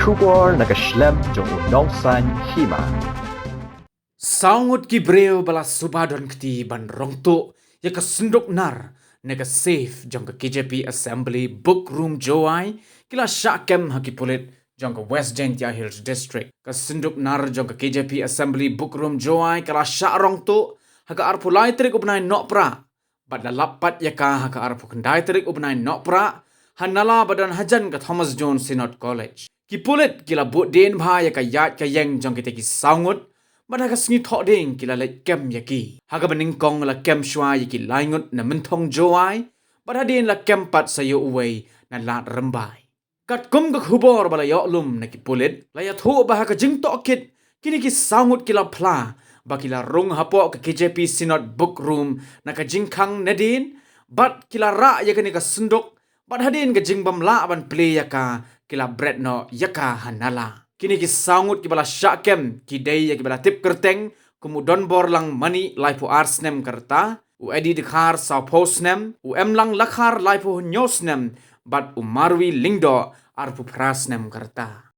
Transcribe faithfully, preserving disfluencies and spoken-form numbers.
Khubor na ka shlem jong u Nongsaiñ Hima. Saw ngut ki briew ba la suba don kti ban rong tuh ïa ka synduk nar ne ka safe jong ka K J P Assembly Book Room Jowai ki la shah kem ha ki pulit jong ka West Jaintia Hills District. Ka synduk nar jong ka K J P Assembly Book Room Jowai ka la shah rong tuh ha ka arphew lai tarik u bnai Nohprah bad la lap pat ïa ka ha ka arphew khyndai tarik u bnai Nohprah ha nala ba don hajan ka Thomas Jones Synod College. Ki pulit ki la buh dien bha ïa ka ïaid ka ïeng jong kita ki saw ngut bad ha ka sngi Thohdieng ki la leit kem ïa ki. Ha kaba nyngkong la kem shuwa ïa ki lai ngut na Mynthong Jowai bad hadien la kem pat sa ïa uwei na Lad Rymbai. Katkum ka khubor ba la ïoh lum na ki pulit, la ïathuh ba ha ka jingtohkit kine ki saw ngut ki la phla ba ki la rung hapoh ka K J P Synod Book Room na ka jingkhang nadien bad ki la rah ïa kane ka synduk bad hadien ka jingbym lah ban plie ïa ka ki la bret noh ïa ka ha nala. Kine ki saw ngut kiba la shah kem ki dei ïa kiba la tip kyrteng kum u Donborlang Mani laiphew ar snem ka rta, u Edi Dkhar sawphew snem, u Emlang Lakhar laiphew hynñiew snem bad u Marwi Lyngdoh arphew phra snem ka rta.